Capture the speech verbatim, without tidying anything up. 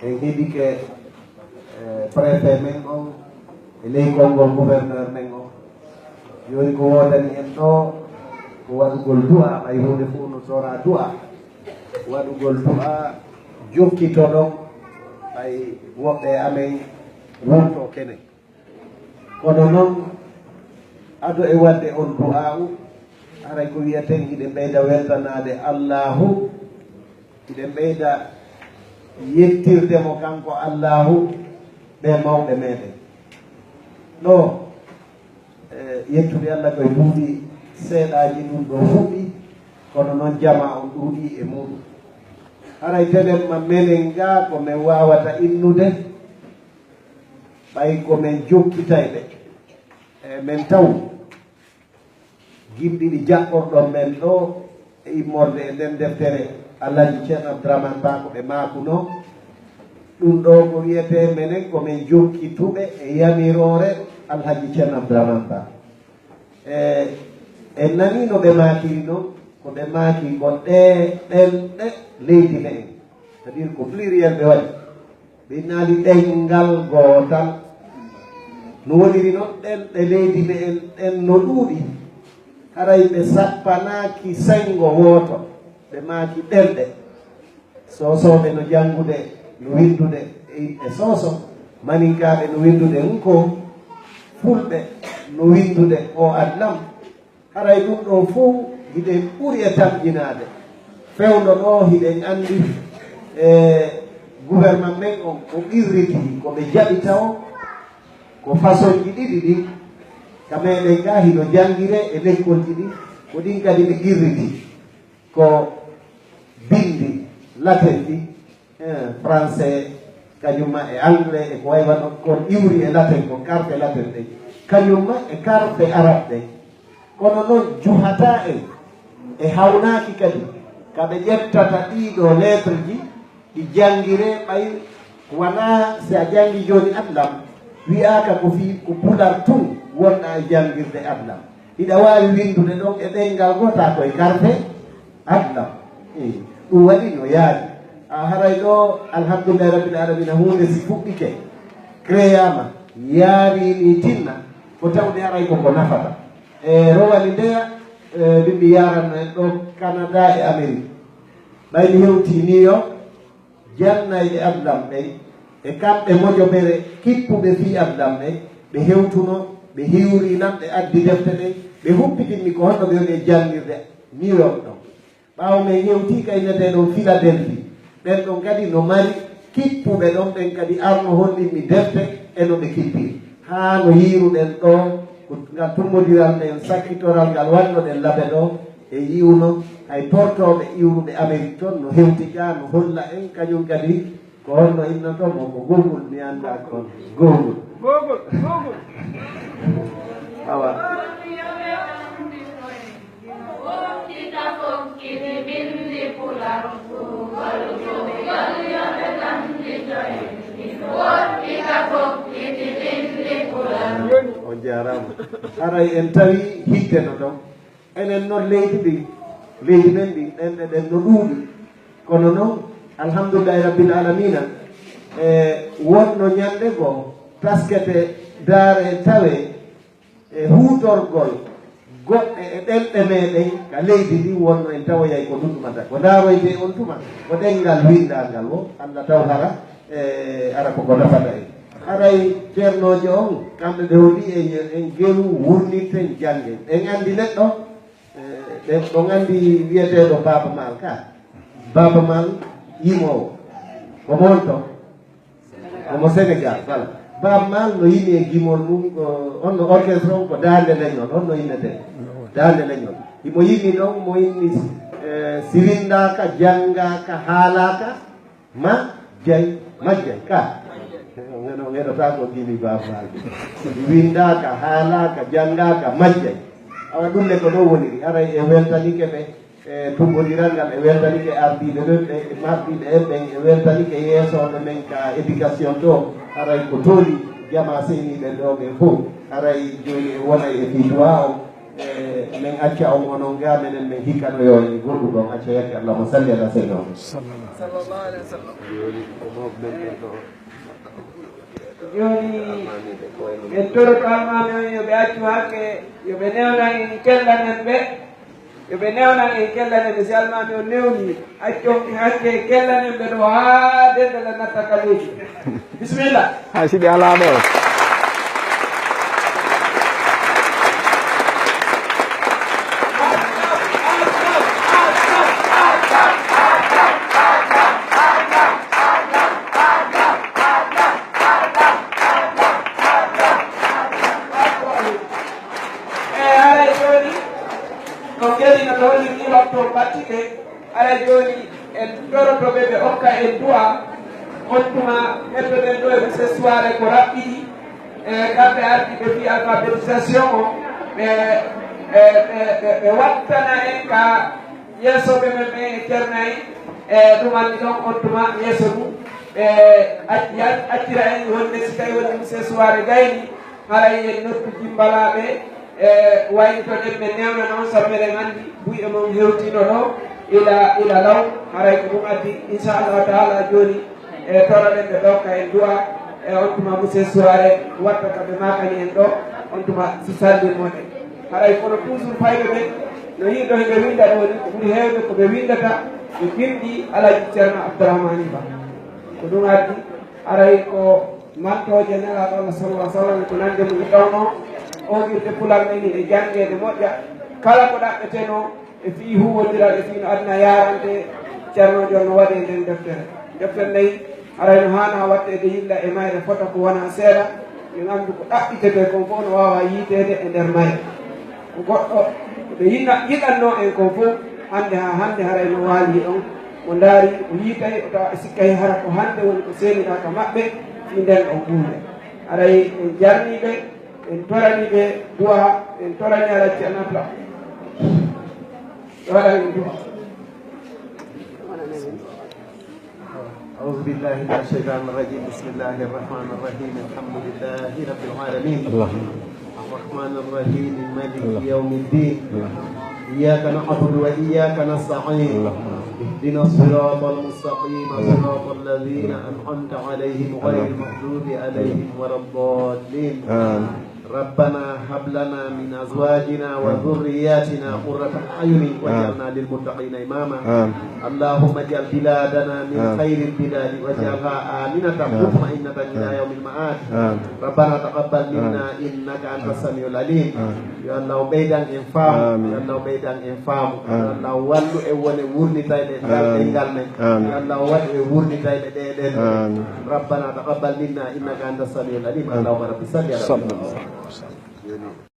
En heɗike, eh, préfet men on, e ley konngol gouverneur men on. Jooni ko woodani en ɗo, ko waɗugol du'a, ɓay huunde fof no sora du'a. Waɗugol du'a, jokkito ɗon, ɓay woɓɓe amen wurto kene. Kono non, ado e waɗde on du'aa'u, haray ko wi'eten hiɗen ɓeyda weltanaade Allaahu, hiɗen ɓeyda yettirde mo kanko Allaahu, ɓe mawɓe meɗen. Ɗo, eh, yettude Allah koye duuɓi seeɗaaji ɗum ɗo fuɗɗi, kono non jama on ɗuuɗi e muɗum. Haray telen ma menen ga ko men waawata innude, ɓay ko men jokkitay ɓe. E men taw gimɗi ɗi jaɓɓorɗon men ɗo e immorde e nden deftere Alhaji Ceerno Abdourahmane Ba ko ɓe maakuno. Ɗum ɗo ko wiyetee menen ko men jokkituɓe e yamiroore Alhaji Ceerno Abdourahmane Ba. E, en nanii no ɓe maakiri non, ko ɓe maaki ko ɗe ɗenɗe leydi me'en. C'est-à-dire ko pluriel ɓe waɗi. Ɓe innaali ɗenngal gootal. No woniri non ɗenɗe leydi me'en ɗen no ɗuuɗi. Haray ɓe sappanaaki sengo wooto. Ɓe maaki ɗenɗe. Soosooɓe no janngude, no winndude e, e Sooso. Maninkaaɓe no winndude Nko. Fulɓe no winndude O Adlam. Haray ɗum ɗo fow hiɗen ɓuri e tamƴinaade. Fewndo ɗo hiɗen anndi, e, gouvernement men on ko qirriti, ko ɓe jaɓi taw ko façonji ɗiɗi ɗin. Ka meɗen ga hino janngire e lekkolji ɗin, ko ɗin kadi ɓe qirriti. Ko binndi latin ɗi, eh, français, kañum ma e anglais, e ko way wano kon iwri e latin, ko carte latin ɗen. Kañum ma e carte arabe ɗen. Kono non juhata en, e hawnaaki kadi, ka ɓe ƴettata ɗii ɗo lettre ji, ɗi janngire ɓay wona si a janngi jooni Adlam, wi'aaka ko fii ko pular tun wonɗa e janngirde Adlam. Hiɗa waawi winndude ɗon e ɗenngal goo, taa koye carte Adlam. Eh, ɗum waɗi no yaari. A haray ɗo, alhamdulillahi rabbil alamina, huunde si fuɗɗike, créama, yaari ni tinna, ko tawde haray ko ko nafata. E rowani ndeya, e, min mi yaranno en ɗo Canada e Amérique. Ɓay mi hewti New York, jannayɓe Adlam ɓen, e kamɓe mojobere kippuɓe fii Adlam ɓen, ɓe hewtuno, ɓe hiwri lan, ɓe addi defte ɗen, ɓe huppitinmi ko honno ɓe woni e janngirde New York ɗon. Ɓaawo men hewti ka inneteeɗo Philadelphie, ɓen ɗon kadi no mari kippuɓe ɗon, ɓen kadi arno hollimmi defte e no ɓe kippiri. Haa no yiiruɗen ɗo, ko ngal tummodiral men sakkitoral ngal wannoɗen Labe ɗo, e yi'uno hay portooɓe iwruɓe Amérique ton no hewti ga, no holla en kañum kadi ko honno innoto mo, ko Google, mi annda kon. Google. Google, Google. Awa. On jaaraama. Haray en tawi hikte no ɗon. Enen noon leydi ndi, leydi men ndi, ɗenɗe ɗen no ɗuuɗi. Kono noon, alhamdulillahi rabbil alamina, e wonno ñande goo taskete, daare, tawe e huutorgol goɗɗe e ɗenɗe meɗen ka leydi ndi, wonno en tawoyay ko ɗum ɗumata. Ko ndaaroyte on tuma, ko ɗenngal winndaangal wo, Allah taw hara, e, ara ko ko nafata en. Haray ceernooje on, kamɓe ɓe woni e, en geru wurnirten, janngen. En anndi neɗɗo, e, ɓe, on anndi wiyeteeɗo Baaba Maal ka. Baaba Maal yimoowo. Ko mo on to? Omo Sénégal, voilà. Baaba Maal no yimi e gimol mum, ko on no orchestre on, ko Daande Leñol, on no innetee. Daande Leñol. Imo yimi ɗon, mo inni, eh, si winndaaka, janngaaka, haalaaka, ma jay, majjay, ka. Ngeno, ngeno ta ko gimi Baaba Maal. Si winndaaka, haalaaka, janngaaka, majjay. Awa ɗum ne ko ɗo woniri, haray e weltanike ɓe. E tummbondiral ngal, e weltanike ardiiɓe ɓen, ɓe, e ardiiɓe en ɓen, e weltanike yeesooɓe men ka éducation to, haray ko tooli jamaa seniiɓe ɗo ɓen fof, haray jooni e wonay e fii duwaa on, E, min acca on onon ga, menen min hikkano yo en goɗɗum ɗon acca yake. Allahumma salli ala sayyidina Muhammad. Sallallahu alaihi wasallam. Jooni, en toroto almaami on yo ɓe accu hakke, yo ɓe newnan en, kellanen ɓe, yo ɓe newnan en, kellanen ɓe. Si almaami on newni, accon ɓe hakke, kellanen ɓe ɗo haa denndala natta ka leydi. Bisimilla. Hay si ɓe alaa ɗo. E haray jooni, no ngeli no tawli ni waktu on ɓattike, haray jooni en toroto ɓe, ɓe okka en du'a. On tuma heddoɗen ɗo e monsieur Souare ko raɓɓiɗi, e kamɓe ardi ɓe fii alphabétisation o, ɓe, ɓe, ɓe, ɓe, ɓe wattana en ka yeeso ɓe men ɓe e Ceerno en, e ɗum anndi ɗon on tuma yeeso ɗum, ɓe ac-, yan-, accira en wonde si tawi woni monsieur Souare gayni, haray en noddu jimbalaaɓe, e waynitoɗen ɓe newna noon, sabu meɗen anndi buy e mon hewtino ɗo ila, ila law, haray ko ɗum addi, inchallahu taala, jooni, e toroɗen ɓe ɗo ka en du'a, e on tuma monsieur Souare watta ka ɓe makani en ɗo, on tuma si sallin moɗen. Haray kono toujours fayɓe ɓen, no yiɗo heɓe winda ɗo ni, ko ɓuri heewde ko ɓe windata, ɓe bimɗi Alhaji Ceerno Abdourahmani Ba. Ko ɗum addi, haray ko mantooje Nelaaɗo Allah sallallahu alaihi wasallam, ko nande mum ɗowno, oogirde Pulaar men e janngeede moƴƴa, kala ko ɗaɓɓetenoo, e fii huuwondiral e fii no aduna yaarante, Ceerno Joon no waɗi e nden deftere. Deftere nden, haray no haanaa waɗteede yilla e mayre fota ko wonaa seeɗa, min anndu ko ɗaɓɓitetee kon fof no waawaa yiiteede e nder mayre. Ko goɗɗo ko ɓe yinna-, yiɗannoo en kon fof, hannde haa hannde haray no waali ɗon. Mo ndaari, o yiitay, o tawa, e sikkay hara ko hannde woni ko seeniɗaa ka maɓɓe, fii nden ɗon huunde. Haray en jarnii ɓe, en torani ɓe du'a, en torani Alhaji Ceerno Abla. Waɗa en du'a. أعوذ بالله من الشيطان الرجيم. بسم الله الرحمن الرحيم. الحمد لله رب العالمين. الرحمن الرحيم. مالك يوم الدين. إياك نعبد وإياك نستعين. اهدنا الصراط المستقيم. صراط الذين أنعمت عليهم غير المغضوب عليهم ولا الضالين. آمين. ربنا هب لنا من أزواجنا وذرياتنا قرة أعين واجعلنا للمتقين إماما. آمين. اللهم اجعل بلادنا من خير البلاد واجعلها آمنة مطمئنة إلى يوم المعاد. آمين. ربنا تقبل منا إنك أنت السميع العليم. Yo Allah o ɓeydan en faamu. Yo Allah o ɓeydan en faamu. Yo Allah o wallu en wone wurnitayɓe ngal ɗemngal men. Yo Allah o waɗu en wurnitayɓe ɗee ɗemɗe. ربنا تقبل منا إنك أنت السميع العليم. اللهم رب صل على محمد.